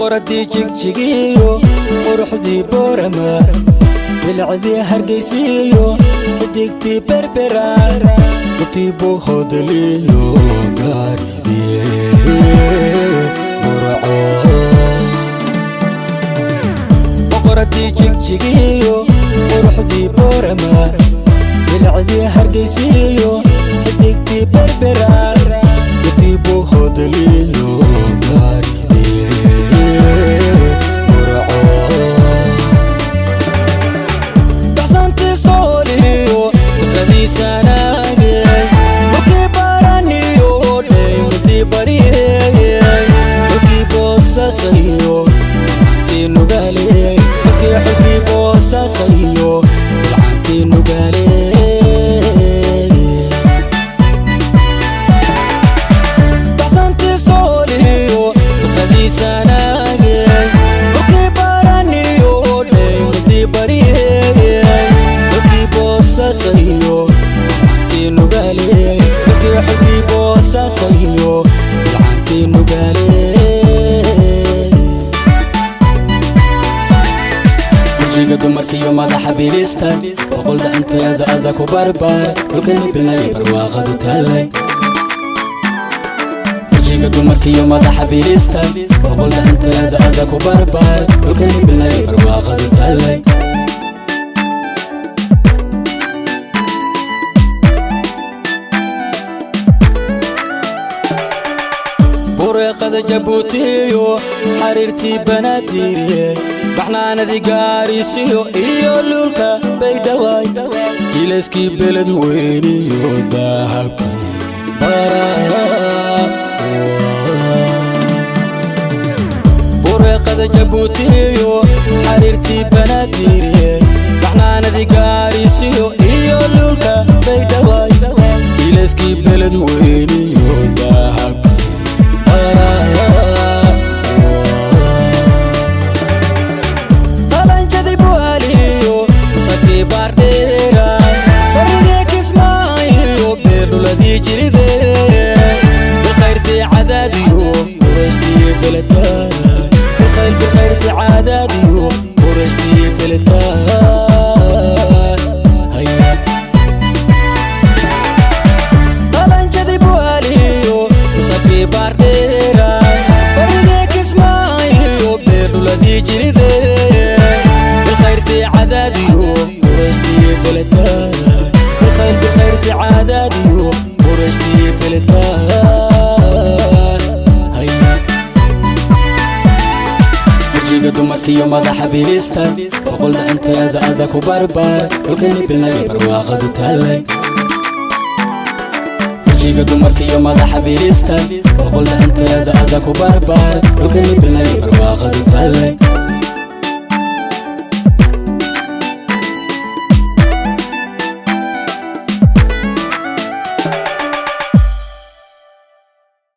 Boqoradii Jigjigiyo quruxdii Boorama, bilicdii Hargaysiyo xidigtii Berbera, gobtii Buuhoodliyo gaaridii Burco. Boqoradii Jigjigiyo quruxdii Boorama, bilicdii Hargaysiyo xidigtii Berbera, gobtii Buuhoodliyo gaaridii Burco. Baxsantii Sooliyo basradiisanaagey, dhulkii Baraniyo dheymadii Bariyey, dhulkii Boosaasayo gacantii Nugaaley, dhulkii xulkii Boosaasayo gacantii Nugaaley. Baxsantii Sooliyo basradiisanaagey, dhulkii Baraniyo dheymadii Bariyey, dhulkii Boosaasayo gacantii Nugaaley, dhulkii xulkii Boosaasayo gacantii Nugaaley. Gurjiga dumarkiiyo madaxa bilista, boqolda inteeda ada ku barbaar, dhulkani bilnay barwaaqadu taalay. Gurjiga dumarkiiyo madaxa bilista, boqolda inteeda ada ku barbaar, dhulkani bilnay barwaaqadu taalay. Bureeqada Jabuutiyo xariirtii Banaadiire, baxnaanadii Gaarisiyo iyo luulka Baydhawaay, ilayskii beled weyniyo dahabkii bara. Bureeqada Jabuutiyo xariirtii Banaadiire, baxnaanadii Gaarisiyo iyo luulka Baydhawaay, ilayskii beled weyniyo dahabkii bara. Qalanjadii Bu'aaliyo masakii Baardheera, baridii Kismaayo beerdhuladii Jiribe, bilkhayrtii Cadaadiyo Qurayshtii beledka, bilkhayr bilkhayrtii Cadaadiyo Qurayshtii beledka. Haya, qalanjadii Bu'aaliyo masakii Baardheera, baridii Kismaayo beerdhuladii Jiribe, bilkhayrtii Cadaadiyo Qurayshtii beledka, bilkhayr bilkhayrtii Cadaadiyo Qurayshtii beledka. Haya, gurjiga dumarkiiyo madaxa bilista, boqolda inteeda ada ku barbaar, dhulkani bilnay barwaaqadu taalay. Gurjiga dumarkiiyo madaxa bilista, boqolda inteeda ada ku barbaar, dhulkani bilnay barwaaqadu taalay.